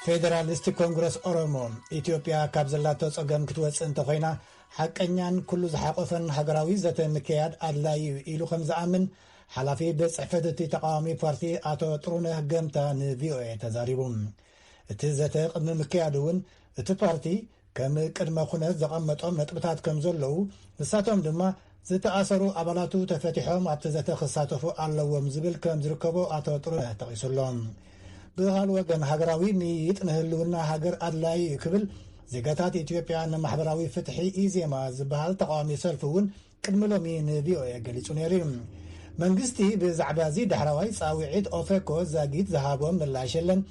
ፌደራሊስት ኮንግረስ ኦሮሞ፣ ኢትዮጵያ ካብ ዘላቶ ጸገም ክትወጽእ እንተኾይና፣ ሓቀኛን ኩሉ ዝሓቆፈን ሃገራዊ ዘተ ምክያድ ኣድላዪ እዩ ኢሉ ከም ዝኣምን፣ ሓላፊ ቤት ጽሕፈት እቲ ተቃዋሚ ፓርቲ ኣቶ ጥሩነህ ገምታ ንቪኦኤ ተዛሪቡ። እቲ ዘተ ቅድሚ ምክያዱ እውን፣ እቲ ፓርቲ ከም ቅድመ ኩነት ዘቐመጦም ነጥብታት ከም ዘለዉ፣ ንሳቶም ድማ ዝተኣሰሩ ኣባላቱ ተፈቲሖም ኣብቲ ዘተ ክሳተፉ ኣለዎም ዝብል ከም ዝርከቦ ኣቶ ጥሩነህ ጠቒሱሎም። ብኻል ወገን፣ ሃገራዊ ምይይጥ ንህልውና ሃገር ኣድላዪ እዩ ክብል፣ ዜጋታት ኢትዮጵያ ንማሕበራዊ ፍትሒ፣ ኢዜማ ዝበሃል ተቃዋሚ ሰልፊ እውን ቅድሚ ሎሚ ንቪኦኤ ገሊጹ ነይሩ እዩ። መንግስቲ ብዛዕባ እዚ ዳሕራዋይ ጻውዒት ኦፌኮ ዛጊት ዝሃቦ ምላሽ የለን።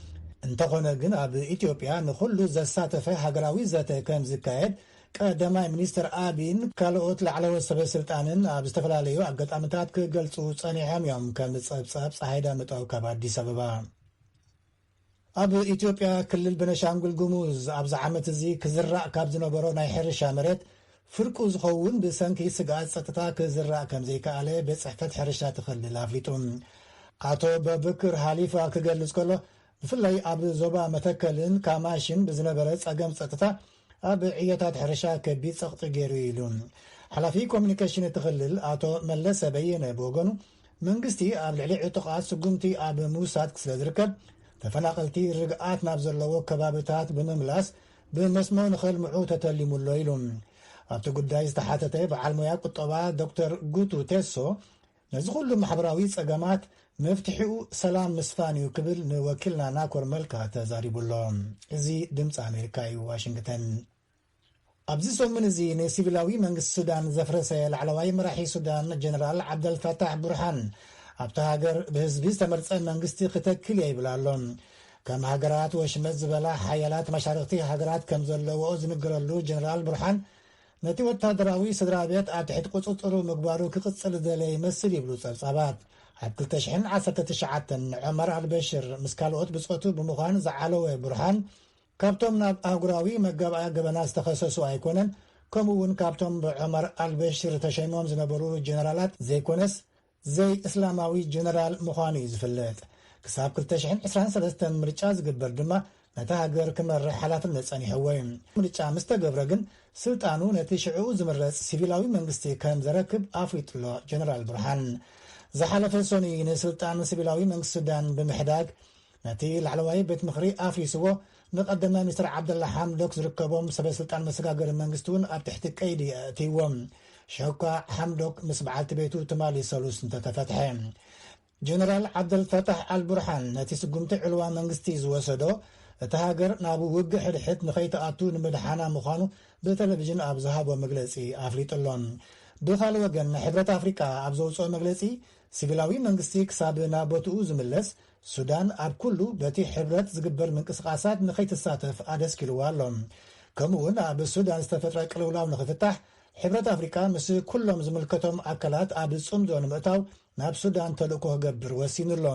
እንተኾነ ግን፣ ኣብ ኢትዮጵያ ንኹሉ ዘሳተፈ ሃገራዊ ዘተ ከም ዝካየድ ቀዳማይ ሚኒስትር ኣቢን ካልኦት ላዕለዎት ሰበ ስልጣንን ኣብ ዝተፈላለዩ ኣጋጣሚታት ክገልጹ ጸኒሖም እዮም። ከም ጸብጻብ ጸሃይ ዳምጠው ካብ ኣዲስ ኣበባ። ኣብ ኢትዮጵያ ክልል ቤኒሻንጉል ጉሙዝ ኣብዚ ዓመት እዚ ክዝራእ ካብ ዝነበሮ ናይ ሕርሻ መሬት ፍርቁ ዝኸውን ብሰንኪ ስግኣት ጸጥታ ክዝራእ ከም ዘይከኣለ ቤት ጽሕፈት ሕርሻ እቲ ክልል ኣፍሊጡ። ኣቶ በብክር ሃሊፋ ክገልጽ ከሎ፣ ብፍላይ ኣብ ዞባ መተከልን ካማሽን ብዝነበረ ጸገም ጸጥታ ኣብ ዕዮታት ሕርሻ ከቢድ ጸቕጢ ገይሩ ኢሉ። ሓላፊ ኮሚኒኬሽን እቲ ክልል ኣቶ መለሰ በየነ ብወገኑ፣ መንግስቲ ኣብ ልዕሊ ዕጡቓት ስጉምቲ ኣብ ምውሳድ ስለ ዝርከብ፣ ተፈናቐልቲ ርግኣት ናብ ዘለዎ ከባብታት ብምምላስ ብመስኖ ንኸልምዑ ተተሊሙሎ ኢሉ። ኣብቲ ጉዳይ ዝተሓተተ በዓል ሞያ ቁጠባ ዶክተር ጉቱ ቴሶ፣ ነዚ ኩሉ ማሕበራዊ ጸገማት መፍትሒኡ ሰላም ምስፋን እዩ ክብል ንወኪልና ናኮር መልካ ተዛሪቡሎ። እዚ ድምፂ ኣሜሪካ እዩ፣ ዋሽንግተን። ኣብዚ ሰሙን እዚ ንሲቪላዊ መንግስቲ ሱዳን ዘፍረሰ ላዕለዋይ መራሒ ሱዳን ጀነራል ዓብደልፈታሕ ቡርሃን፣ ኣብታ ሃገር ብህዝቢ ዝተመርጸ መንግስቲ ክተክል እየ ይብል ኣሎ። ከም ሃገራት ወሽመጥ ዝበላ ሓያላት መሻርኽቲ ሃገራት ከም ዘለዎኦ ዝንገረሉ ጀነራል ቡርሃን፣ ነቲ ወታደራዊ ስድራ ቤት ኣብ ትሕቲ ቁጽጽሩ ምግባሩ ክቕጽል ዝደለየ ይመስል ይብሉ ጸብጻባት። ኣብ ክልተ ሽሕን ዓሰርተ ትሽዓተን ንዑመር ኣልበሽር ምስ ካልኦት ብጾቱ ብምዃን ዝዓለወ ቡርሃን፣ ካብቶም ናብ ኣህጉራዊ መጋባእያ ገበናት ዝተኸሰሱ ኣይኮነን፣ ከምኡ እውን ካብቶም ብዑመር ኣልበሽር ተሸይሞም ዝነበሩ ጀነራላት ዘይኮነስ፣ ዘይ እስላማዊ ጀነራል ምዃኑ እዩ ዝፍለጥ። ክሳብ ክልተ ሽሕን ዕስራን ሰለስተን ምርጫ ዝግበር ድማ፣ ነታ ሃገር ክመርሕ ሓላፍነት ጸኒሕዎ እዩ። ምርጫ ምስ ተገብረ ግን፣ ስልጣኑ ነቲ ሽዕኡ ዝምረጽ ሲቪላዊ መንግስቲ ከም ዘረክብ ኣፍሊጡሎ ጀነራል ቡርሃን። ዝሓለፈ ሰኑይ ንስልጣን ሲቪላዊ መንግስቲ ሱዳን ብምሕዳግ፣ ነቲ ላዕለዋይ ቤት ምኽሪ ኣፍሪስዎ፣ ንቀዳማይ ሚኒስትር ዓብደላ ሓምዶክ ዝርከቦም ሰበ ስልጣን መሰጋገሪ መንግስቲ እውን ኣብ ትሕቲ ቀይዲ ኣእትይዎም። ሸኳ ሓምዶክ ምስ በዓልቲ ቤቱ ትማሊ ሰሉስ እንተተፈትሐ። ጀነራል ዓብደልፈታሕ ኣልቡርሃን ነቲ ስጉምቲ ዕልዋ መንግስቲ ዝወሰዶ፣ እታ ሃገር ናብ ውግእ ሕድሕድ ንኸይትኣቱ ንምድሓና ምዃኑ ብቴሌቪዥን ኣብ ዝሃቦ መግለጺ ኣፍሊጡ ኣሎ። ብኻልእ ወገን፣ ሕብረት ኣፍሪቃ ኣብ ዘውጽኦ መግለጺ፣ ሲቪላዊ መንግስቲ ክሳብ ናብ ቦትኡ ዝምለስ፣ ሱዳን ኣብ ኩሉ በቲ ሕብረት ዝግበር ምንቅስቓሳት ንኸይትሳተፍ ኣደስኪልዋ ኣሎ። ከምኡ እውን ኣብ ሱዳን ዝተፈጥረ ቅልውላው ንኽፍታሕ፣ ሕብረት ኣፍሪቃ ምስ ኩሎም ዝምልከቶም ኣካላት ኣብ ጽምዶ ንምእታው ናብ ሱዳን ተልእኮ ክገብር ወሲኑ ኣሎ።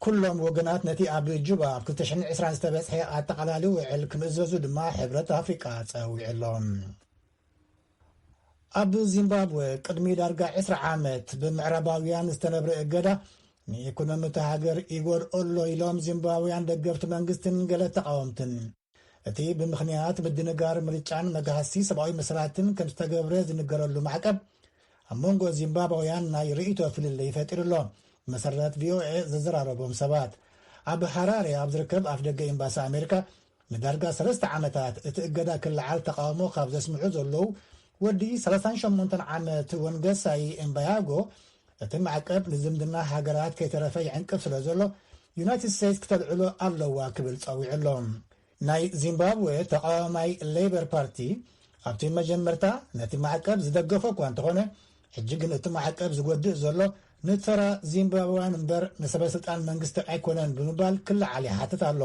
ኩሎም ወገናት ነቲ ኣብ ጁባ ኣብ ክልተ ሽሕን ዕስራን ዝተበጽሐ ኣጠቓላሊ ውዕል ክምእዘዙ ድማ ሕብረት ኣፍሪቃ ጸዊዑ ኣሎ። ኣብ ዚምባብወ ቅድሚ ዳርጋ ዕስራ ዓመት ብምዕራባውያን ዝተነብረ እገዳ ንኢኮኖሚ እታ ሃገር ይጎድኦ ኣሎ ኢሎም ዚምባብውያን ደገፍቲ መንግስትን ገለ ተቓወምትን። እቲ ብምኽንያት ምድንጋር ምርጫን መግሃሲ ሰብኣዊ መሰላትን ከም ዝተገብረ ዝንገረሉ ማዕቀብ ኣብ መንጎ ዚምባብውያን ናይ ርእይቶ ፍልልይ ፈጢሩ ኣሎ። መሰረት ቪኦኤ ዘዘራረቦም ሰባት፣ ኣብ ሃራሬ ኣብ ዝርከብ ኣፍደገ ኤምባሲ ኣሜሪካ ንዳርጋ ሰለስተ ዓመታት እቲ እገዳ ክለዓል ተቃውሞ ካብ ዘስምዑ ዘለዉ ወዲ ሰላሳን ሸሞንተን ዓመት ወንገሳይ ኤምባያጎ፣ እቲ ማዕቀብ ንዝምድና ሃገራት ከይተረፈ ይዕንቅፍ ስለ ዘሎ፣ ዩናይትድ ስቴትስ ክተልዕሎ ኣለዋ ክብል ጸዊዑ ኣሎ። ናይ ዚምባብወ ተቃዋማይ ሌበር ፓርቲ ኣብቲ መጀመርታ ነቲ ማዕቀብ ዝደገፎ እኳ እንተኾነ፣ ሕጂ ግን እቲ ማዕቀብ ዝጎድእ ዘሎ ንተራ ዚምባብውያን እምበር ንሰበ ስልጣን መንግስቲ ኣይኮነን ብምባል ክለዓል ይሓትት ኣሎ።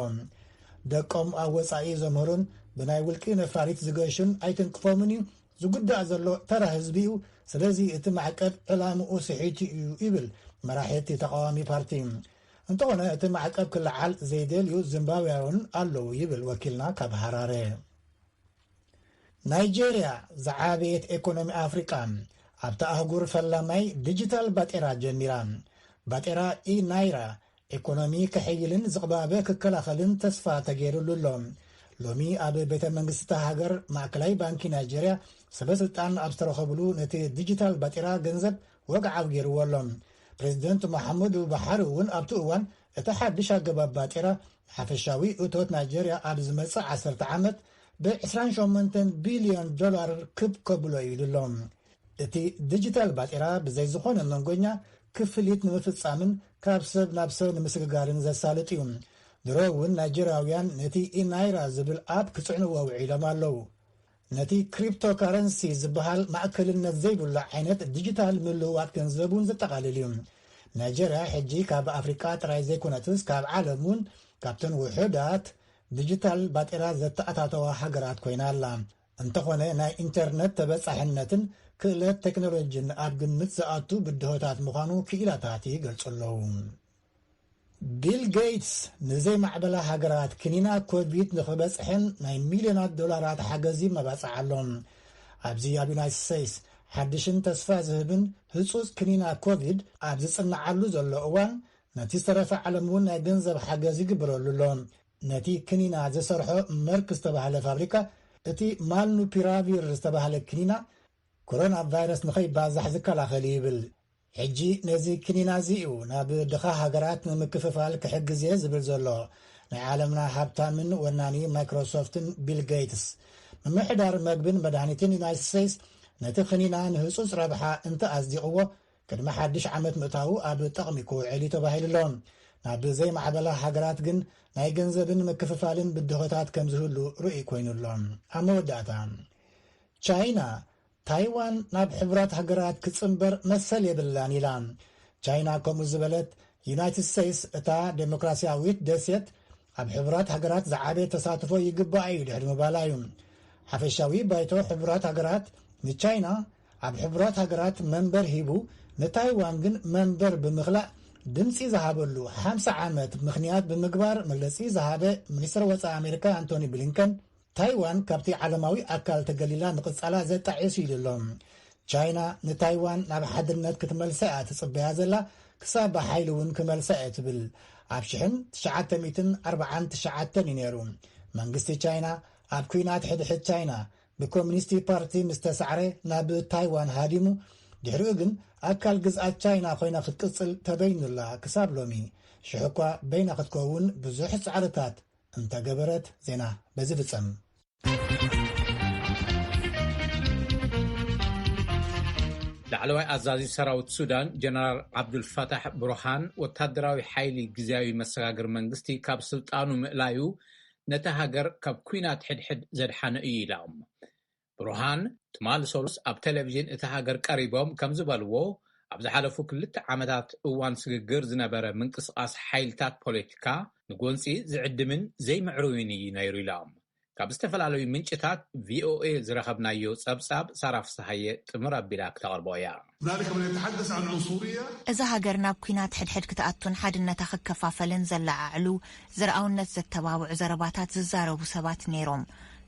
ደቆም ኣብ ወጻኢ ዘምህሩን ብናይ ውልቂ ነፋሪት ዝገሹን ኣይትንቅፎምን እዩ፣ ዝጉዳእ ዘሎ ተራ ህዝቢ እዩ። ስለዚ እቲ ማዕቀብ ዕላምኡ ስሒቱ እዩ ይብል መራሒ እቲ ተቃዋሚ ፓርቲ። እንተኾነ እቲ ማዕቀብ ክለዓል ዘይደልዩ ዚምባብውያን ኣለዉ ይብል ወኪልና ካብ ሃራረ። ናይጄርያ ዝዓበየት ኤኮኖሚ ኣፍሪቃ፣ ኣብታ ኣህጉር ፈላማይ ዲጂታል ባጤራ ጀሚራ። ባጤራ ኢ ናይራ ኢኮኖሚ ክሕይልን ዝቕባበ ክከላኸልን ተስፋ ተገይሩሉ ኣሎ። ሎሚ ኣብ ቤተ መንግስቲ እታ ሃገር ማእከላይ ባንኪ ናይጄርያ ሰበ ስልጣን ኣብ ዝተረኸብሉ ነቲ ዲጂታል ባጤራ ገንዘብ ወግዓዊ ገይርዎ ኣሎ። ፕሬዚደንት መሓሙዱ ባሓሪ እውን ኣብቲ እዋን እቲ ሓድሽ ኣገባብ ባጤራ ሓፈሻዊ እቶት ናይጄርያ ኣብ ዝመጽእ ዓሰርተ ዓመት ብ ዕስራን ሸሞንተን ቢልዮን ዶላር ክብ ከብሎ እዩ ኢሉ ኣሎ። እቲ ዲጂታል ባጤራ ብዘይ ዝኾነ መንጎኛ ክፍሊት ንምፍጻምን ካብ ሰብ ናብ ሰብ ንምስግጋርን ዘሳልጥ እዩ። ድሮ እውን ናይጀርያውያን ነቲ ኢናይራ ዝብል ኣፕ ክጽዕንዎ ውዒሎም ኣለዉ። ነቲ ክሪፕቶካረንሲ ዝበሃል ማእከልነት ዘይብሉ ዓይነት ዲጂታል ምልውዋጥ ገንዘብ እውን ዘጠቓልል እዩ። ናይጀርያ ሕጂ ካብ ኣፍሪቃ ጥራይ ዘይኮነትስ ካብ ዓለም እውን ካብተን ውሑዳት ዲጂታል ባጤራ ዘተኣታተዋ ሃገራት ኮይና ኣላ። እንተኾነ ናይ ኢንተርነት ተበጻሕነትን ክእለት ቴክኖሎጂን ኣብ ግምት ዝኣቱ ብድሆታት ምዃኑ ክኢላታት ይገልጹ ኣለዉ። ቢል ጌትስ ንዘይማዕበላ ሃገራት ክኒና ኮቪድ ንኽበጽሐን ናይ ሚልዮናት ዶላራት ሓገዝ ይመባጽዕ ኣሎ። ኣብዚ ኣብ ዩናይትድ ስቴትስ ሓድሽን ተስፋ ዝህብን ህጹጽ ክኒና ኮቪድ ኣብ ዝጽንዓሉ ዘሎ እዋን፣ ነቲ ዝተረፈ ዓለም እውን ናይ ገንዘብ ሓገዝ ይግበረሉ ኣሎ። ነቲ ክኒና ዝሰርሖ መርክ ዝተባህለ ፋብሪካ፣ እቲ ማልኑፒራቪር ዝተባህለ ክኒና ኮሮና ቫይረስ ንኸይባዛሕ ዝከላኸል እዩ ይብል። ሕጂ ነዚ ክኒና እዚ እዩ ናብ ድኻ ሃገራት ንምክፍፋል ክሕግዝ እየ ዝብል ዘሎ ናይ ዓለምና ሃብታምን ወናኒ ማይክሮሶፍትን ቢል ጌትስ። ምምሕዳር መግብን መድሃኒትን ዩናይትድ ስቴትስ ነቲ ክኒና ንህጹጽ ረብሓ እንተ ኣጽዲቕዎ፣ ቅድሚ ሓድሽ ዓመት ምእታዉ ኣብ ጥቕሚ ክውዕል እዩ ተባሂሉ ኣሎ። ናብ ዘይማዕበላ ሃገራት ግን ናይ ገንዘብን ምክፍፋልን ብድሆታት ከም ዝህሉ ርኡይ ኮይኑ ኣሎ። ኣብ መወዳእታ፣ ቻይና ታይዋን ናብ ሕቡራት ሃገራት ክጽንበር መሰል የብላን ኢላ። ቻይና ከምኡ ዝበለት፣ ዩናይትድ ስቴትስ እታ ዴሞክራሲያዊት ደሴት ኣብ ሕቡራት ሃገራት ዝዓበየ ተሳትፎ ይግባኣ እዩ ድሕሪ ምባላ እዩ። ሓፈሻዊ ባይቶ ሕቡራት ሃገራት ንቻይና ኣብ ሕቡራት ሃገራት መንበር ሂቡ፣ ንታይዋን ግን መንበር ብምኽላእ ድምፂ ዝሃበሉ ሓምሳ ዓመት ምኽንያት ብምግባር መግለፂ ዝሃበ ሚኒስትር ወፃኢ ኣሜሪካ ኣንቶኒ ብሊንከን፣ ታይዋን ካብቲ ዓለማዊ ኣካል ተገሊላ ምቕጻላ ዘጣዕስ እዩ ኢሉ ኣሎ። ቻይና ንታይዋን ናብ ሓድነት ክትመልሳ እያ ትጽበያ ዘላ፣ ክሳብ ብሓይሊ እውን ክመልሳ እየ ትብል። ኣብ ሽሕን ትሽዓተ ሚእትን ኣርባዓን ትሽዓተን እዩ ነይሩ። መንግስቲ ቻይና ኣብ ኲናት ሕድሕድ ቻይና ብኮሚኒስቲ ፓርቲ ምስ ተሳዕረ ናብ ታይዋን ሃዲሙ፣ ድሕሪኡ ግን ኣካል ግዝኣት ቻይና ኮይና ክትቅጽል ተበይኑላ ክሳብ ሎሚ። ሽሕ እኳ በይና ክትከውን ብዙሕ ጻዕርታት እንተገበረት። ዜና በዚ ፍጸም። ላዕለዋይ ኣዛዚ ሰራዊት ሱዳን ጀነራል ዓብዱልፋታሕ ብሩሃን፣ ወታደራዊ ሓይሊ ግዝያዊ መሰጋገሪ መንግስቲ ካብ ስልጣኑ ምእላዩ ነታ ሃገር ካብ ኲናት ሕድሕድ ዘድሓነ እዩ ኢሎም። ብሩሃን ትማሊ ሰሉስ ኣብ ቴሌቪዥን እታ ሃገር ቀሪቦም ከም ዝበልዎ፣ ኣብ ዝሓለፉ ክልተ ዓመታት እዋን ስግግር ዝነበረ ምንቅስቓስ ሓይልታት ፖለቲካ ንጎንፂ ዝዕድምን ዘይምዕሩይን እዩ ነይሩ ኢሎም። ካብ ዝተፈላለዩ ምንጭታት ቪኦኤ ዝረኸብናዮ ጸብጻብ ሳራ ፍስሃየ ጥምር ኣቢላ ክተቕርቦ እያ። ذلك من يتحدث عن عنصرية. እዛ ሃገር ናብ ኲናት ሕድሕድ ክትኣቱን ሓድነታ ክከፋፈልን ዘለዓዕሉ ዘርኣውነት ዘተባብዑ ዘረባታት ዝዛረቡ ሰባት ነይሮም።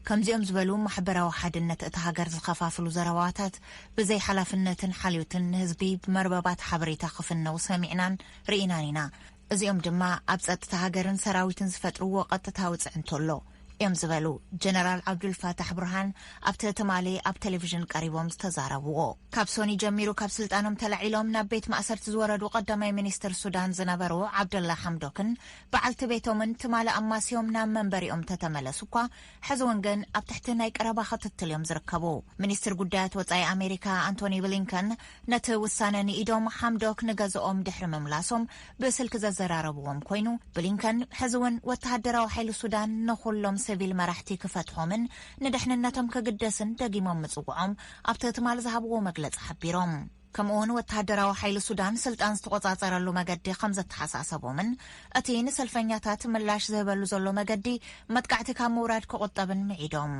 ከምዚኦም ዝበሉ ማሕበራዊ ሓድነት እታ ሃገር ዝኸፋፍሉ ዘረባታት ብዘይ ሓላፍነትን ሓልዮትን ንህዝቢ ብመርበባት ሓበሬታ ክፍነው ሰሚዕናን ርኢናን ኢና። እዚኦም ድማ ኣብ ጸጥታ ሃገርን ሰራዊትን ዝፈጥርዎ ቀጥታዊ ጽዕንቶ ኣሎ እዮም ዝበሉ ጀነራል ዓብዱልፋታሕ ብርሃን ኣብቲ ትማሊ ኣብ ቴሌቪዥን ቀሪቦም ዝተዛረብዎ። ካብ ሶኒ ጀሚሩ ካብ ስልጣኖም ተላዒሎም ናብ ቤት ማእሰርቲ ዝወረዱ ቀዳማይ ሚኒስትር ሱዳን ዝነበሩ ዓብደላ ሓምዶክን በዓልቲ ቤቶምን ትማሊ ኣማስዮም ናብ መንበሪኦም ተተመለሱ እኳ፣ ሕዚ እውን ግን ኣብ ትሕቲ ናይ ቀረባ ክትትል እዮም ዝርከቡ። ሚኒስትር ጉዳያት ወጻኢ ኣሜሪካ ኣንቶኒ ብሊንከን ነቲ ውሳነ ንኢዶም ሓምዶክ ንገዝኦም ድሕሪ ምምላሶም ብስልኪ ዘዘራረብዎም ኮይኑ፣ ብሊንከን ሕዚ እውን ወተሃደራዊ ሓይሊ ሱዳን ንኹሎም ሲቪል መራሕቲ ክፈትሖምን ንድሕንነቶም ክግደስን ደጊሞም ምጽውዖም ኣብቲ ትማሊ ዝሃብዎ መግለጺ ሓቢሮም። ከምኡውን ወተሃደራዊ ሓይሊ ሱዳን ስልጣን ዝተቖጻጸረሉ መገዲ ከም ዘተሓሳሰቦምን እቲ ንሰልፈኛታት ምላሽ ዝህበሉ ዘሎ መገዲ መጥቃዕቲ ካብ ምውራድ ክቑጠብን ምዒዶም።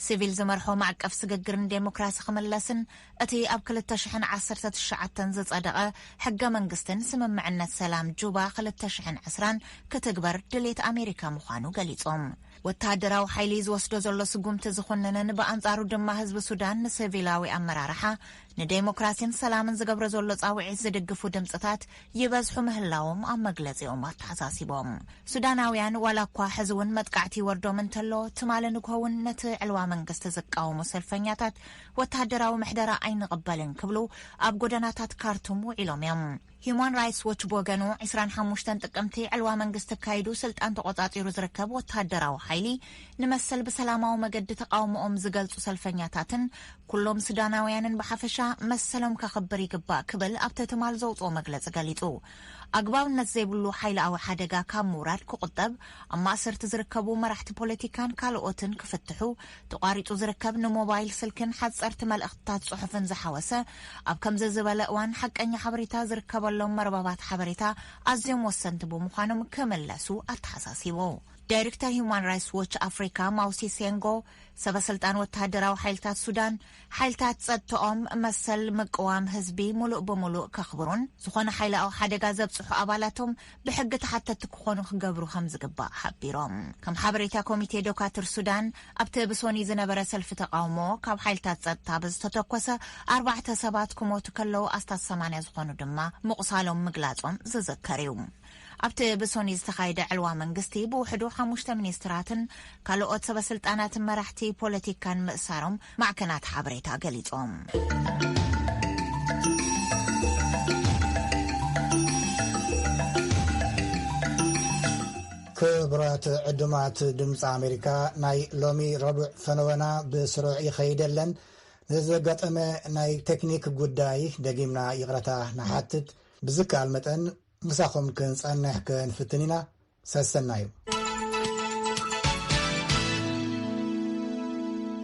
ሲቪል ዝመርሖ ማዕቀፍ ስግግርን ዴሞክራሲ ክምለስን እቲ ኣብ ክልተ ሽሕን ዓሰርተ ትሽዓተን ዝጸደቐ ሕገ መንግስትን ስምምዕነት ሰላም ጁባ ክልተ ሽሕን ዕስራን ክትግበር ድሌት ኣሜሪካ ምዃኑ ገሊጾም። ወተሃደራዊ ሓይሊ ዝወስዶ ዘሎ ስጉምቲ ዝኹንንን ብኣንጻሩ ድማ ህዝቢ ሱዳን ንሲቪላዊ ኣመራርሓ ንዴሞክራሲን ሰላምን ዝገብሮ ዘሎ ጻውዒት ዝድግፉ ድምጽታት ይበዝሑ ምህላዎም ኣብ መግለጺኦም ኣተሓሳሲቦም። ሱዳናውያን ዋላ እኳ ሕዚ እውን መጥቃዕቲ ይወርዶም እንተሎ፣ ትማሊ ንግሆ እውን ነቲ ዕልዋ መንግስቲ ዝቃወሙ ሰልፈኛታት ወተሃደራዊ ምሕደራ ኣይንቕበልን ክብሉ ኣብ ጎደናታት ካርቱም ውዒሎም እዮም። ሂዩማን ራይትስ ዎች ብወገኑ፣ ዕስራን ሓሙሽተን ጥቅምቲ ዕልዋ መንግስቲ ኣካይዱ ስልጣን ተቆጻጺሩ ዝርከብ ወተሃደራዊ ሓይሊ ንመሰል ብሰላማዊ መገዲ ተቃውሞኦም ዝገልጹ ሰልፈኛታትን ኩሎም ሱዳናውያንን ብሓፈሻ መሰሎም ከኽብር ይግባእ ክብል ኣብቲ ትማል ዘውጽኦ መግለጺ ገሊጹ። ኣግባብነት ዘይብሉ ሓይላዊ ሓደጋ ካብ ምውራድ ክቑጠብ፣ ኣብ ማእሰርቲ ዝርከቡ መራሕቲ ፖለቲካን ካልኦትን ክፍትሑ፣ ተቋሪጹ ዝርከብ ንሞባይል ስልክን ሓጸርቲ መልእኽትታት ጽሑፍን ዝሓወሰ፣ ኣብ ከምዚ ዝበለ እዋን ሓቀኛ ሓበሬታ ዝርከበሎም መርበባት ሓበሬታ ኣዝዮም ወሰንቲ ብምዃኖም ክምለሱ ኣተሓሳሲቡ። ዳይሬክተር ሂዩማን ራይትስ ዎች ኣፍሪካ ማውሲ ሴንጎ፣ ሰበ ስልጣን ወተሃደራዊ ሓይልታት ሱዳን፣ ሓይልታት ጸጥታኦም መሰል ምቅዋም ህዝቢ ሙሉእ ብሙሉእ ከኽብሩን ዝኾነ ሓይላዊ ሓደጋ ዘብጽሑ ኣባላቶም ብሕጊ ተሓተቲ ክኾኑ ክገብሩ ከም ዝግባእ ሓቢሮም። ከም ሓበሬታ ኮሚቴ ዶካትር ሱዳን፣ ኣብቲ ብሶኒ ዝነበረ ሰልፊ ተቃውሞ ካብ ሓይልታት ጸጥታ ብዝተተኮሰ ኣርባዕተ ሰባት ክሞቱ ከለዉ ኣስታት ሰማንያ ዝኾኑ ድማ ምቑሳሎም ምግላጾም ዝዝከር እዩ። ኣብቲ ብሶኒ ዝተኻየደ ዕልዋ መንግስቲ ብውሕዱ ሓሙሽተ ሚኒስትራትን ካልኦት ሰበስልጣናትን መራሕቲ ፖለቲካን ምእሳሮም ማዕከናት ሓበሬታ ገሊጾም። ክቡራት ዕዱማት ድምፂ ኣሜሪካ፣ ናይ ሎሚ ረቡዕ ፈነወና ብስሩዕ ይኸይደለን። ንዘጋጠመ ናይ ቴክኒክ ጉዳይ ደጊምና ይቕረታ ንሓትት። ብዝከኣል መጠን ምሳኹም ክንጸንሕ ክንፍትን ኢና። ሰሰናዩ።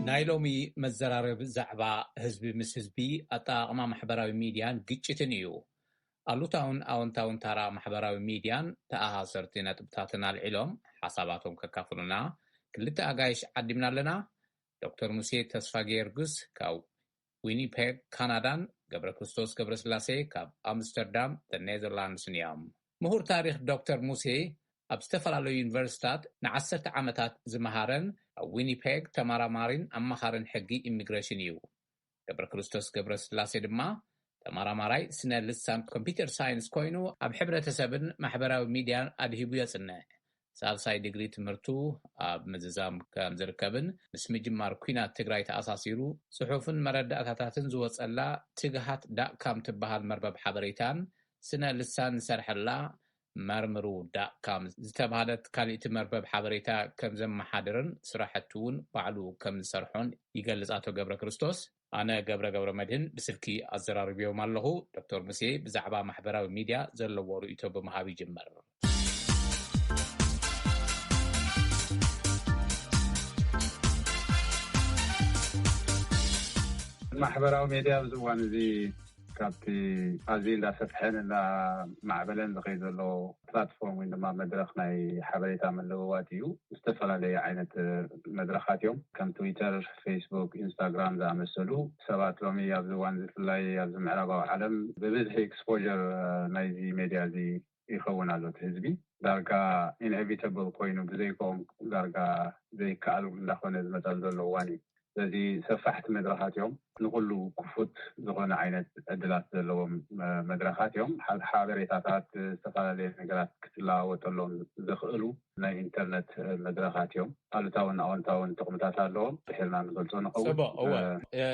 ናይ ሎሚ መዘራረቢ ዛዕባ ህዝቢ ምስ ህዝቢ፣ ኣጠቓቕማ ማሕበራዊ ሚድያን ግጭትን እዩ። ኣሉታውን ኣወንታውን ታራ ማሕበራዊ ሚድያን ተኣሳሰርቲ ነጥብታትን ኣልዒሎም ሓሳባቶም ከካፍሉና ክልተ ኣጋይሽ ዓዲምና ኣለና። ዶክተር ሙሴ ተስፋ ጊዮርጊስ ካብ ዊኒፔግ ካናዳን ገብረ ክርስቶስ ገብረስላሴ ካብ ኣምስተርዳም ኔዘርላንድስን እዮም። ምሁር ታሪኽ ዶክተር ሙሴ ኣብ ዝተፈላለዩ ዩኒቨርሲታት ንዓሰርተ ዓመታት ዝመሃረን ኣብ ዊኒፔግ ተመራማሪን ኣማኻርን ሕጊ ኢሚግሬሽን እዩ። ገብረ ክርስቶስ ገብረስላሴ ድማ ተመራማራይ ስነ ልሳን ኮምፒውተር ሳይንስ ኮይኑ ኣብ ሕብረተሰብን ማሕበራዊ ሚድያን ኣድሂቡ የጽንዕ። ሳልሳይ ዲግሪ ትምህርቱ ኣብ ምዝዛም ከም ዝርከብን ምስ ምጅማር ኲናት ትግራይ ተኣሳሲሩ ጽሑፍን መረዳእታታትን ዝወጸላ ትግሃት ዳት ካም ትበሃል መርበብ ሓበሬታን ስነ ልሳን ዝሰርሐላ መርምሩ ዳት ካም ዝተባህለት ካልእቲ መርበብ ሓበሬታ ከም ዘመሓድርን ስራሕቲ እውን ባዕሉ ከም ዝሰርሖን ይገልጽ ኣቶ ገብረ ክርስቶስ። ኣነ ገብረ ገብረ መድህን ብስልኪ ኣዘራርብዮም ኣለኹ። ዶክተር ሙሴ ብዛዕባ ማሕበራዊ ሚድያ ዘለዎ ርእይቶ ብምሃብ ይጅምር። ማሕበራዊ ሜድያ ኣብዚ እዋን እዚ ካብቲ ኣዝዩ እንዳሰፍሐን እንዳማዕበለን ዝኸይ ዘሎ ፕላትፎርም ወይ ድማ መድረኽ ናይ ሓበሬታ ምልውዋጥ እዩ። ዝተፈላለዩ ዓይነት መድረኻት እዮም። ከም ትዊተር፣ ፌስቡክ፣ ኢንስታግራም ዝኣመሰሉ። ሰባት ሎሚ ኣብዚ እዋን ብፍላይ ኣብዚ ምዕራባዊ ዓለም ብብዝሒ ኤክስፖር ናይዚ ሜድያ እዚ ይኸውን ኣሎ። እቲ ህዝቢ ዳርጋ ኢንኤቪተብል ኮይኑ ብዘይከኦም ዳርጋ ዘይከኣል እንዳኾነ ዝመፀሉ ዘሎ እዋን እዩ። ስለዚ ሰፋሕቲ መድረኻት እዮም። ንኩሉ ክፉት ዝኾነ ዓይነት ዕድላት ዘለዎም መድረኻት እዮም። ሓበሬታታት፣ ዝተፈላለየ ነገራት ክትለዋወጠሎም ዘኽእሉ ናይ ኢንተርነት መድረኻት እዮም። ኣሉታውን ኣወንታውን ጥቕምታት ኣለዎም። ድሒርና ንገልጾ ንኸውን። ጽቡቕ፣ እወ።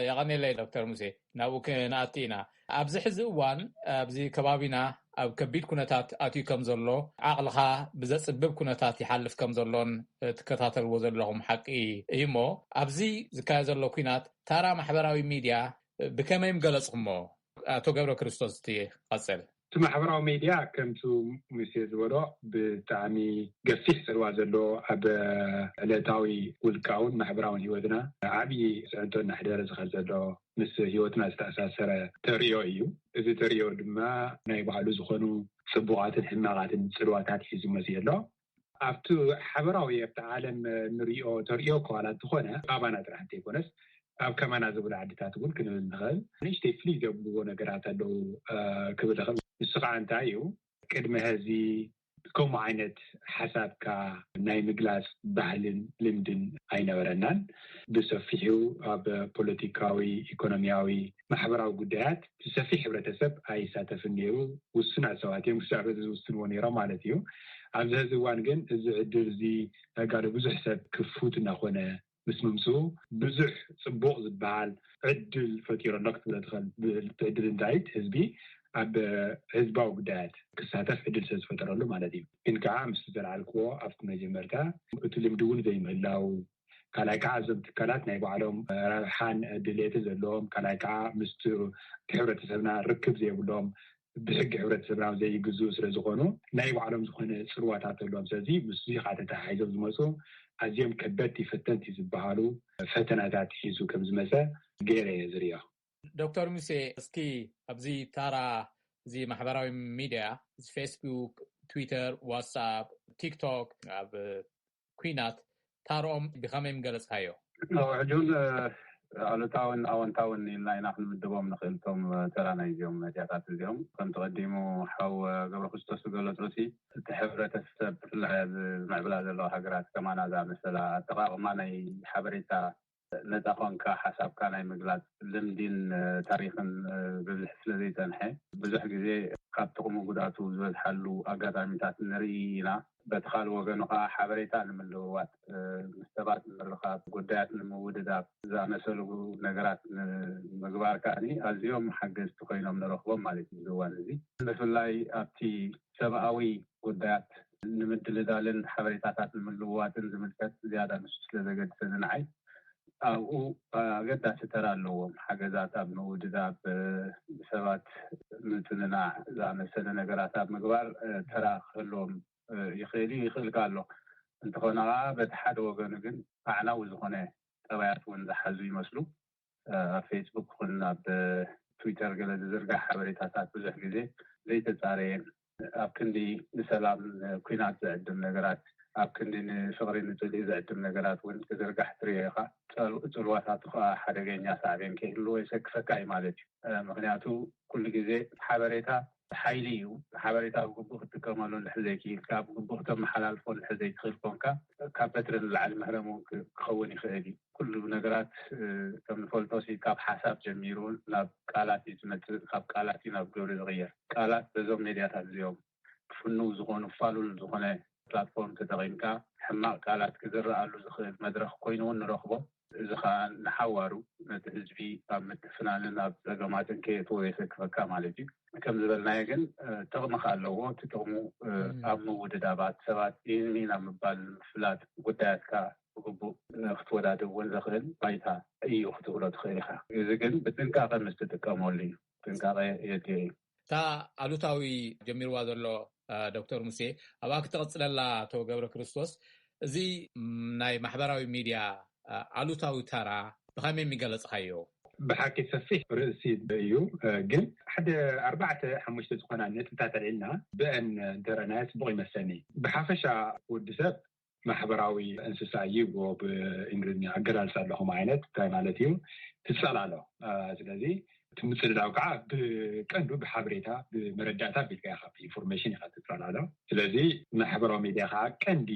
የቐኔለይ ዶክተር ሙሴ፣ ናብኡ ክንኣቱ ኢና። ኣብዚ ሕዚ እዋን ኣብዚ ከባቢና ኣብ ከቢድ ኩነታት ኣትዩ ከም ዘሎ፣ ዓቕልኻ ብዘጽብብ ኩነታት ይሓልፍ ከም ዘሎን ትከታተልዎ ዘለኹም ሓቂ እዩ። እሞ ኣብዚ ዝካየድ ዘሎ ኲናት ታራ ማሕበራዊ ሚድያ ብከመይ ምገለጽኹሞ? ኣቶ ገብረ ክርስቶስ፣ እቲ ቀጽል። እቲ ማሕበራዊ ሜድያ ከምቲ ሙሴ ዝበሎ ብጣዕሚ ገፊሕ ጽልዋ ዘለዎ ኣብ ዕለታዊ ውልቃውን ማሕበራውን ህይወትና ዓብዪ ጽዕንቶ እናሕደረ ዝኸድ ዘሎ ምስ ህይወትና ዝተኣሳሰረ ተርእዮ እዩ። እዚ ተርእዮ ድማ ናይ ባዕሉ ዝኾኑ ጽቡቓትን ሕማቓትን ጽልዋታት ሒዙ መፅዩ ኣሎ። ኣብቲ ሓበራዊ ኣብቲ ዓለም ንሪኦ ተርእዮ ከዋላ እንተኾነ ኣባና ጥራሕ እንተይኮነስ ኣብ ከማና ዝብሉ ዓድታት እውን ክንብል ንኽእል። ንእሽተይ ፍልይ ዘብልዎ ነገራት ኣለዉ ክብል እኽእል። ንሱ ከዓ እንታይ እዩ? ቅድሚ ሕዚ ከምኡ ዓይነት ሓሳብካ ናይ ምግላፅ ባህልን ልምድን ኣይነበረናን። ብሰፊሑ ኣብ ፖለቲካዊ፣ ኢኮኖሚያዊ፣ ማሕበራዊ ጉዳያት ሰፊሕ ሕብረተሰብ ኣይሳተፍን ነይሩ። ውሱናት ሰባት እዮም ክሳብ ሕዚ ዝውስንዎ ነይሮም ማለት እዩ። ኣብዚ ሕዚ እዋን ግን እዚ ዕድል እዚ ተጋሩ ብዙሕ ሰብ ክፉት እናኾነ ምስ ምምፅኡ ብዙሕ ፅቡቕ ዝበሃል ዕድል ፈጢሩ ኣሎ ክትብሎ ትኽእል። እቲ ዕድል እንታይ? ህዝቢ ኣብ ህዝባዊ ጉዳያት ክሳተፍ ዕድል ስለ ዝፈጠረሉ ማለት እዩ። ግን ከዓ ምስ ዘልዓልክዎ ኣብቲ መጀመርታ እቲ ልምዲ እውን ዘይምህላው፣ ካልኣይ ከዓ እዞም ትካላት ናይ ባዕሎም ረብሓን ድሌትን ዘለዎም፣ ካልኣይ ከዓ ምስቲ ሕብረተሰብና ርክብ ዘይብሎም፣ ብሕጊ ሕብረተሰብና ዘይግዝኡ ስለ ዝኾኑ ናይ ባዕሎም ዝኾነ ፅልዋታት ኣለዎም። ስለዚ ምስዚ ከዓ ተተሓሒዞም ዝመፁ ኣዝዮም ከበድቲ ፈተንቲ ዝበሃሉ ፈተናታት ሒዙ ከም ዝመፀ ገይረ እየ ዝርእዮ። ዶክተር ሙሴ፣ እስኪ ኣብዚ ታራ እዚ ማሕበራዊ ሚድያ፣ እዚ ፌስቡክ፣ ትዊተር፣ ዋትስኣፕ፣ ቲክቶክ ኣብ ኩናት ታርኦም ብኸመይ ምገለፅካዮ? ሕጂ እውን ኣሉታውን ኣወንታውን ኢልና ኢና ክንምድቦም ንኽእል እቶም ተራ ናይ እዚኦም መድያታት እዚኦም። ከም ተቐዲሙ ሓው ገብረ ክርስቶስ ዝገለፆ ሲ፣ እቲ ሕብረተሰብ ብፍላይ ኣብ ዝምዕብላ ዘለዋ ሃገራት ከማና ዝኣመሰላ ኣጠቓቕማ ናይ ሓበሬታ ነፃ ኮንካ ሓሳብካ ናይ ምግላፅ ልምዲን ታሪክን ብብዝሒ ስለ ዘይፀንሐ ብዙሕ ግዜ ካብ ጥቕሙ ጉድኣቱ ዝበዝሓሉ ኣጋጣሚታት ንርኢ ኢና። በቲ ካልእ ወገኑ ከዓ ሓበሬታ ንምልውዋጥ፣ ምስ ሰባት ንምርኻብ፣ ጉዳያት ንምውድዳብ ዝኣመሰሉ ነገራት ንምግባር ከዓኒ ኣዝዮም ሓገዝቲ ኮይኖም ንረኽቦም ማለት እዩ። እዚ እዋን እዚ ብፍላይ ኣብቲ ሰብኣዊ ጉዳያት ንምድልዳልን ሓበሬታታት ንምልውዋጥን ዝምልከት ዝያዳ ንሱ ስለ ዘገድሰኒ ንዓይ ኣብኡ ኣገዳሲ ተራ ኣለዎም። ሓገዛት ኣብ ምውድዳብ፣ ሰባት ምጽንናዕ ዝኣመሰለ ነገራት ኣብ ምግባር ተራ ክህልዎም ይኽእል እዩ፣ ይኽእል ከኣ ኣሎ። እንተኾነ ከኣ በቲ ሓደ ወገኑ ግን ኣዕናዊ ዝኾነ ጠባያት እውን ዝሓዙ ይመስሉ። ኣብ ፌስቡክ ይኹን ኣብ ትዊተር ገለ ዝዝርጋሕ ሓበሬታታት ብዙሕ ግዜ ዘይተጻረየን ኣብ ክንዲ ንሰላም ኩናት ዝዕድም ነገራት፣ ኣብ ክንዲ ንፍቕሪ ንጽልኢ ዝዕድም ነገራት እውን ክዝርጋሕ ትሪኦ ኢኻ። ጽልዋታቱ ከዓ ሓደገኛ ሳዕቤን ከይህልዎ የሰክፈካ እዩ ማለት እዩ። ምክንያቱ ኩሉ ግዜ ሓበሬታ ሓይሊ እዩ። ሓበሬታ ብግቡእ ክትጥቀመሉ እንድሕር ዘይክኢልካ፣ ብግቡእ ክተመሓላልፎ እንድሕር ዘይትኽእል ኮንካ፣ ካብ በትሪ ንላዕሊ መህረም እውን ክኸውን ይኽእል እዩ። ኩሉ ነገራት ከም ንፈልጦ ሲ ካብ ሓሳብ ጀሚሩ ናብ ቃላት እዩ ዝመፅእ፣ ካብ ቃላት እዩ ናብ ግብሪ ዝቕየር። ቃላት በዞም ሜድያታት እዚኦም ፍኑው ዝኾኑ ፋሉል ዝኾነ ፕላትፎርም ተጠቒምካ ሕማቕ ቃላት ክዝረኣሉ ዝኽእል መድረኽ ኮይኑ እውን ንረኽቦ። እዚ ከዓ ንሓዋሩ ነቲ ህዝቢ ኣብ ምትፍናንን ኣብ ፀገማትን ከየእትዎ የሰክፈካ ማለት እዩ። ከም ዝበልናዮ ግን ጥቕሚ ከዓ ኣለዎ። እቲ ጥቕሙ ኣብ ምውድዳባት ሰባት ኢንሚን ኣብ ምባል ምፍላጥ ጉዳያትካ ብግቡእ ክትወዳድር እውን ዘኽእል ባይታ እዩ ክትብሎ ትኽእል ኢኻ። እዚ ግን ብጥንቃቐ ምስ ትጥቀመሉ እዩ። ጥንቃቐ የድልዮ እዩ። እታ ኣሉታዊ ጀሚርዋ ዘሎ ዶክተር ሙሴ ኣብኣ ክተቐፅለላ። ኣቶ ገብረ ክርስቶስ፣ እዚ ናይ ማሕበራዊ ሚድያ ኣሉታዊ ተራ ብኸመይ የሚገለፅካዮ? ብሓቂ ሰፊሕ ርእሲ እዩ፣ ግን ሓደ ኣርባዕተ ሓሙሽተ ዝኾና ነጥብታት ኣልዒልና ብአን እንተረናዮ ፅቡቕ ይመሰኒ። ብሓፈሻ ወዲ ሰብ ማሕበራዊ እንስሳ እዩ ብእንግሊዝኛ ኣገላልፃ ኣለኹም ዓይነት እንታይ ማለት እዩ ትፀላሎ። ስለዚ እቲ ምፅልላው ከዓ ብቀንዱ ብሓበሬታ ብመረዳእታ ቢልካ ኢኻ ኢንፎርሜሽን ኢኻ ትፀላሎ። ስለዚ ማሕበራዊ ሚድያ ከዓ ቀንዲ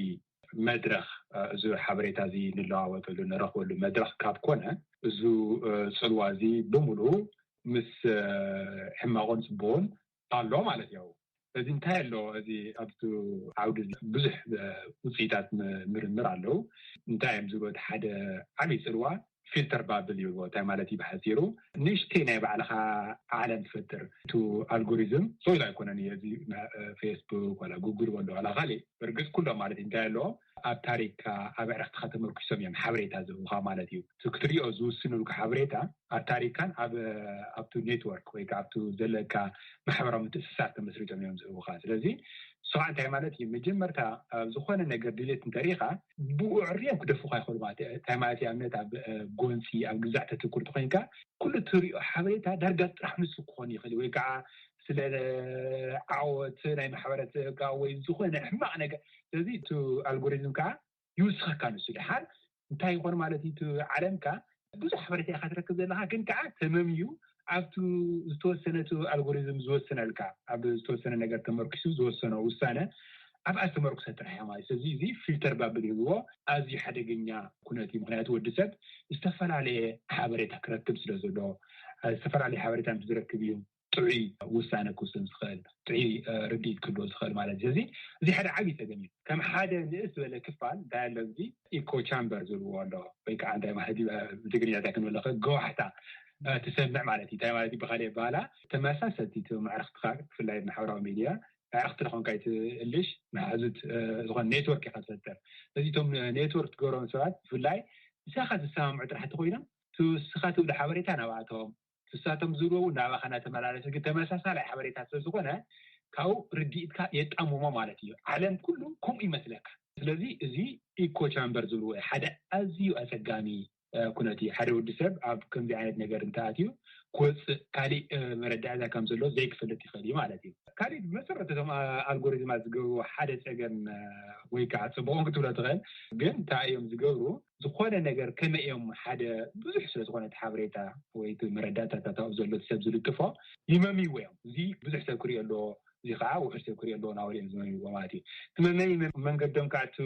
መድረኽ እዚ ሓበሬታ እዚ ንለዋወጠሉ ንረኽበሉ መድረኽ ካብ ኮነ እዚ ፅልዋ እዚ ብምሉኡ ምስ ሕማቑን ፅቡቑን ኣሎ ማለት እዩ። እዚ እንታይ ኣሎ እዚ ኣብቲ ዓውዲ ብዙሕ ውፅኢታት ምርምር ኣለዉ። እንታይ እዮም ዝብሉ እቲ ሓደ ዓብዪ ፅልዋ ፊልተር ባብል ይብልዎ። እንታይ ማለት እዩ ብሓፂሩ ንእሽተይ ናይ ባዕልኻ ዓለም ትፈጥር። እቲ ኣልጎሪዝም ሶይል ኣይኮነን እዩ እዚ ፌስቡክ ዋላ ጉግል ወላ ዋላ ካሊእ በርግፅ ኩሎም ማለት እዩ እንታይ ኣለዎ ኣብ ታሪክካ ኣብ ዕረክትካ ተመርኪሶም እዮም ሓበሬታ ዝህቡካ ማለት እዩ። እቲ ክትሪኦ ዝውስኑልካ ሓበሬታ ኣብ ታሪካን ኣብ ኣብቱ ኔትወርክ ወይ ከዓ ኣብቱ ዘለካ ማሕበራዊ ምትእስሳር ተመስሪቶም እዮም ዝህቡካ። ስለዚ ንሱ ከዓ እንታይ ማለት እዩ መጀመርታ ኣብ ዝኾነ ነገር ድሌት እንተሪኢካ ብኡ ዕርዮም ክደፉካ ይኽእሉ ማለት እዩ። እንታይ ማለት እዩ ኣብነት ኣብ ጎንፂ ኣብ ግዛዕ ተትኩር ተኮይንካ ኩሉ ትሪኦ ሓበሬታ ዳርጋ ጥራሕ ንሱ ክኾን ይኽእል ወይ ከዓ ስለ ዓወት ናይ ማሕበረሰብካ ወይ ዝኾነ ሕማቕ ነገር ስለዚ እቲ ኣልጎሪዝም ከዓ ይውስኸካ ንሱ ደሓር እንታይ ይኾን ማለት እዩ ዓለምካ ብዙሕ ሓበሬታ ኢካ ትረክብ ዘለካ ግን ከዓ ተመምዩ ኣብቲ ዝተወሰነ እቲ ኣልጎሪዝም ዝወስነልካ ኣብ ዝተወሰነ ነገር ተመርኪሱ ዝወሰኖ ውሳነ ኣብኣ ዝተመርኩሰ ጥራሕ እያ ማለት እዩ። ስለዚ እዚ ፊልተር ባብል ይብልዎ። ኣዝዩ ሓደገኛ ኩነት እዩ። ምክንያቱ ወዲ ሰብ ዝተፈላለየ ሓበሬታ ክረክብ ስለ ዘሎ፣ ዝተፈላለየ ሓበሬታ ምስ ዝረክብ እዩ ጥዑይ ውሳነ ክውስን ዝኽእል፣ ጥዑይ ርድኢት ክህልዎ ዝኽእል ማለት እዩ። እዚ እዚ ሓደ ዓብዪ ፀገም እዩ። ከም ሓደ ንእስ ዝበለ ክፋል እንታይ ኣሎ፣ እዚ ኢኮ ቻምበር ዝብልዎ ኣሎ፣ ወይ ከዓ እንታይ ማለት እዩ፣ ብትግርኛ እንታይ ክንብል ንኽእል፣ ገዋሕታ ትሰምዕ ማለት እዩ። እንታይ ማለት እዩ? ብካሊእ ኣባህላ ተመሳሰልቲ እቲ መዕርክትካ፣ ብፍላይ ማሕበራዊ ሚድያ መዕርክቲ ዝኾንካ ይትእልሽ፣ መሓዙት ዝኾነ ኔትወርክ ኢካ ትፈጥር። ስለዚ እቶም ኔትወርክ ትገብሮም ሰባት ብፍላይ ምሳኻ ዝሰማምዑ ጥራሕ እንተኮይኖም፣ እቲ ንስኻ ትብሎ ሓበሬታ ናብኣቶም፣ ንሳቶም ዝብልዎ እውን ናባኻ እናተመላለሰ፣ ግን ተመሳሳላይ ሓበሬታ ስለ ዝኾነ ካብኡ ርድኢትካ የጣምሞ ማለት እዩ። ዓለም ኩሉ ከምኡ ይመስለካ። ስለዚ እዚ ኢኮ ቻምበር ዝብልዎ ሓደ ኣዝዩ ኣፀጋሚ ኩነት እዩ። ሓደ ወዲ ሰብ ኣብ ከምዚ ዓይነት ነገር እንተኣትዩ ክወፅእ ካሊእ መረዳእታ ከም ዘሎ ዘይክፈልጥ ይኽእል እዩ ማለት እዩ። ካሊእ ብመሰረት እቶም ኣልጎሪዝማት ዝገብርዎ ሓደ ፀገም ወይ ከዓ ፅቡቕን ክትብሎ ትኽእል፣ ግን እንታይ እዮም ዝገብሩ? ዝኾነ ነገር ከመይ እዮም ሓደ ብዙሕ ስለ ዝኾነ እቲ ሓበሬታ ወይ እቲ መረዳእታታት ኣብኡ ዘሎ ሰብ ዝልጥፎ ይመምይዎ እዮም። እዚ ብዙሕ ሰብ ክሪኦ ኣለዎ፣ እዚ ከዓ ውሑድ ሰብ ክሪኦ ኣለዎ እናበሉ እዮም ዝመምይዎ ማለት እዩ። እቲ መመይ መንገዶም ከዓ እቲ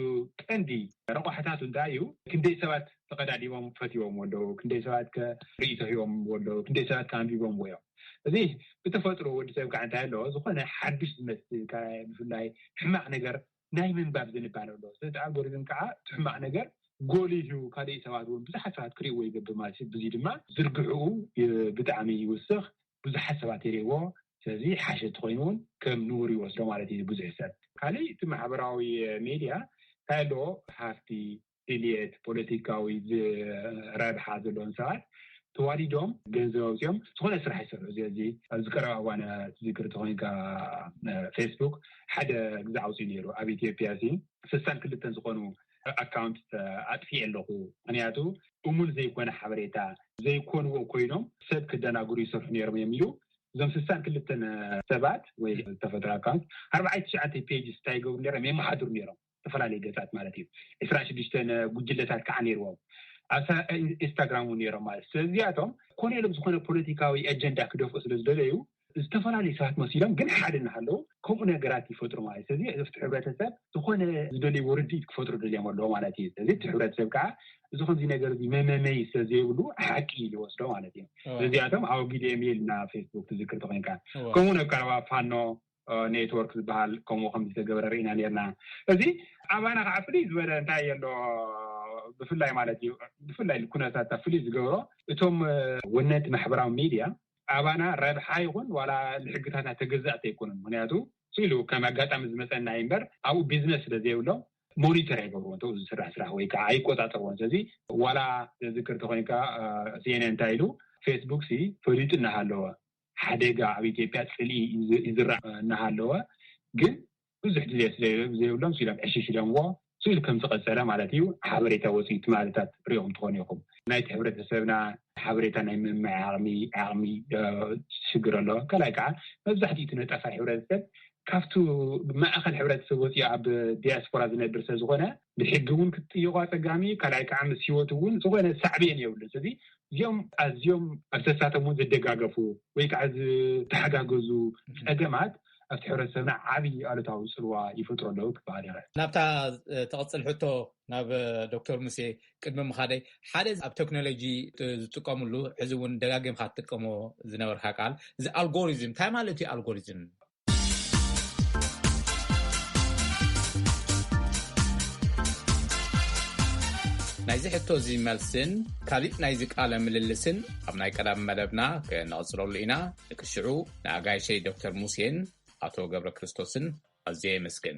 ቀንዲ ረቋሕታቱ እንታይ እዩ? ክንደይ ሰባት ተቐዳዲሞም ፈትዎም ኣለዉ፣ ክንደይ ሰባት ከ ርእይቶ ሂቦም ኣለዉ፣ ክንደይ ሰባት ከ ኣንቢቦም እዮም። እዚ ብተፈጥሮ ወዲ ሰብ ከዓ እንታይ ኣለዎ? ዝኾነ ሓዱሽ ዝመስል ብፍላይ ሕማቕ ነገር ናይ ምንባብ ዝንባለ ኣሎ። ስለዚ ኣልጎሪዝም ከዓ እቲ ሕማቕ ነገር ጎሊሁ ካልእ ሰባት እውን ብዙሓት ሰባት ክርእይዎ ይገብር ማለት እዩ። ብዙይ ድማ ዝርግሕኡ ብጣዕሚ ይውስኽ፣ ብዙሓት ሰባት ይርእይዎ። ስለዚ ሓሸቲ ኮይኑ እውን ከም ንቡር ይወስዶ ማለት እዩ ብዙሕ ሰብ። ካልእ እቲ ማሕበራዊ ሜድያ እንታይ ኣለዎ? ሃፍቲ፣ ድልየት፣ ፖለቲካዊ ረብሓ ዘለዎም ሰባት ተዋዲዶም ገንዘብ ኣውፅኦም ዝኾነ ስራሕ ይሰርሑ። እዚ ኣብዚ ቀረባ እዋን ትዝክር ተኮይንካ ፌስቡክ ሓደ ግዛ ኣውፅኡ ነይሩ። ኣብ ኢትዮጵያ ሲ ስሳን ክልተን ዝኾኑ ኣካውንት ኣጥፊኤ ኣለኹ፣ ምክንያቱ እሙን ዘይኮነ ሓበሬታ ዘይኮንዎ ኮይኖም ሰብ ክደናግሩ ይሰርሑ ነይሮም እዮም ኢሉ። እዞም ስሳን ክልተን ሰባት ወይ ዝተፈጥሮ ኣካውንት ኣርባዕተ ትሽዓተ ፔጅ እንታይ ይገብሩ ነይሮም? የመሓድሩ ነይሮም። ዝተፈላለዩ ገፃት ማለት እዩ። ዕስራን ሽዱሽተን ጉጅለታት ከዓ ነይርዎም ኣብ ኢንስታግራም እውን ነይሮም ማለት እዩ። ስለዚኣቶም ኮነ ኢሎም ዝኾነ ፖለቲካዊ ኣጀንዳ ክደፍኡ ስለ ዝደለዩ ዝተፈላለዩ ሰባት መሲሎም ግን ሓደ እናሃለዉ ከምኡ ነገራት ይፈጥሩ ማለት እዩ። ስለዚ ኣብቲ ሕብረተሰብ ዝኾነ ዝደልይዎ ርድኢት ክፈጥሩ ደልዮም ኣለዎ ማለት እዩ። ስለዚ እቲ ሕብረተሰብ ከዓ እዚ ከምዚ ነገር እዚ መመመይ ስለ ዘይብሉ ሓቂ እዩ ዝወስዶ ማለት እዩ። ስለዚኣቶም ኣወጊድ እዮም ኢልና ፌስቡክ ትዝክር ተኮይንካ። ከምኡ ኣብ ቀረባ ፋኖ ኔትወርክ ዝበሃል ከምኡ ከም ዝተገበረ ርኢና ነርና። እዚ ኣባና ከዓ ፍልይ ዝበለ እንታይ ኣሎ ብፍላይ ማለት እዩ፣ ብፍላይ ኩነታት ፍልይ ዝገብሮ እቶም ወነንቲ ማሕበራዊ ሚድያ ኣባና ረብሓ ይኹን ዋላ ንሕግታትና ተገዛእቲ ኣይኮኑን። ምክንያቱ ስኢሉ ከም ኣጋጣሚ ዝመፀና እዩ እምበር ኣብኡ ቢዝነስ ስለ ዘይብሎም ሞኒተር ኣይገብርዎ እንተ ዝስራሕ ስራሕ ወይ ከዓ ኣይቆፃፀርዎን። ስለዚ ዋላ ዝክር ተኮይንካ ሲኤንኤን እንታይ ኢሉ ፌስቡክ ሲ ፈሊጡ እናሃለወ ሓደጋ ኣብ ኢትዮጵያ ፅልኢ ይዝራእ እናሃለወ ግን ብዙሕ ድልየት ዘይብሎም ስኢሎም ዕሽሽ ኢሎምዎ ስኢሉ ከም ዝቐፀለ ማለት እዩ። ሓበሬታ ወፂኡ ትማልታት ሪኦም ትኾኑ ኢኹም። ናይቲ ሕብረተሰብና ሓበሬታ ናይ ምምዕዓቕሚ ዓቕሚ ሽግር ኣሎ። ካልኣይ ከዓ መብዛሕትኡ እቲ ነጠፋይ ሕብረተሰብ ካብቱ ማእኸል ሕብረተሰብ ወፂኡ ኣብ ዲያስፖራ ዝነብር ስለ ዝኾነ ብሕጊ እውን ክትጥይቆ ኣፀጋሚ፣ ካልኣይ ከዓ ምስ ህይወቱ እውን ዝኾነ ሳዕቤን የብሉን። ስለዚ እዚኦም ኣዝዮም ኣብ ሰሳቶም እውን ዝደጋገፉ ወይ ከዓ ዝተሓጋገዙ ፀገማት ኣብቲ ሕብረተሰብና ዓብዪ ኣሉታዊ ፅልዋ ይፈጥሩ ኣለዉ ክበሃል ይኽእል። ናብታ ተቐፅል ሕቶ ናብ ዶክተር ሙሴ ቅድሚ ምኻደይ ሓደ ኣብ ቴክኖሎጂ ዝጥቀምሉ ሕዚ እውን ደጋጊምካ ትጥቀሞ ዝነበርካ ቃል እዚ ኣልጎሪዝም እንታይ ማለት እዩ? ኣልጎሪዝም ናይዚ ሕቶ እዚ መልስን ካሊእ ናይዚ ቃለ ምልልስን ኣብ ናይ ቀዳም መደብና ክነቕፅለሉ ኢና። ንክሽዑ ንኣጋይሸይ ዶክተር ሙሴን ኣቶ ገብረ ክርስቶስን ኣዝየ የመስግን።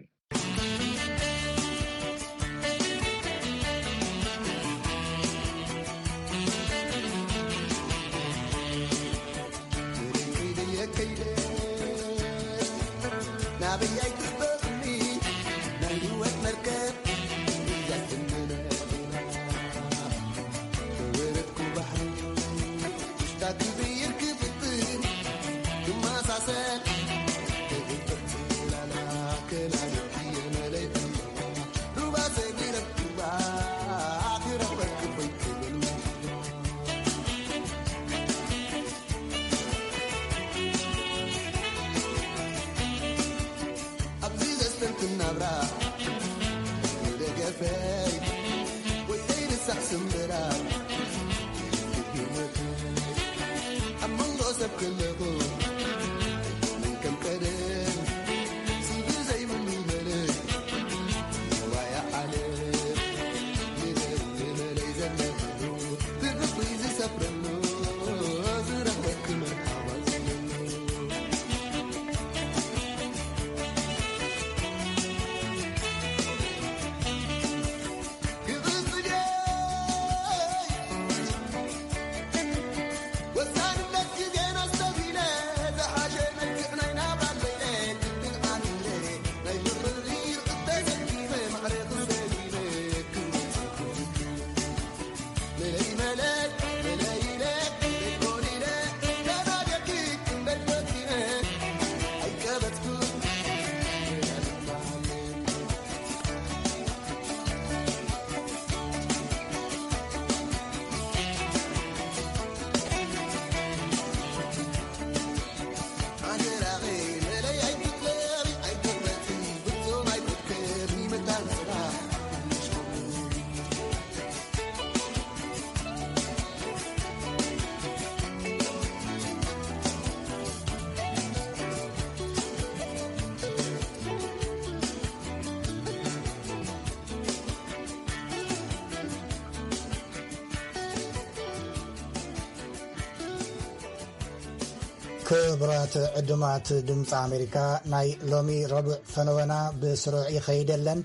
ክቡራት ዕዱማት ድምፂ ኣሜሪካ፣ ናይ ሎሚ ረቡዕ ፈነወና ብስሩዕ ይኸይደለን።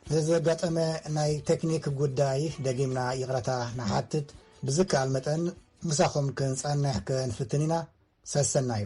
ንዘጋጠመ ናይ ቴክኒክ ጉዳይ ደጊምና ይቕረታ ንሓትት። ብዝከኣል መጠን ምሳኹም ክንጸንሕ ክንፍትን ኢና። ሰሰናዩ።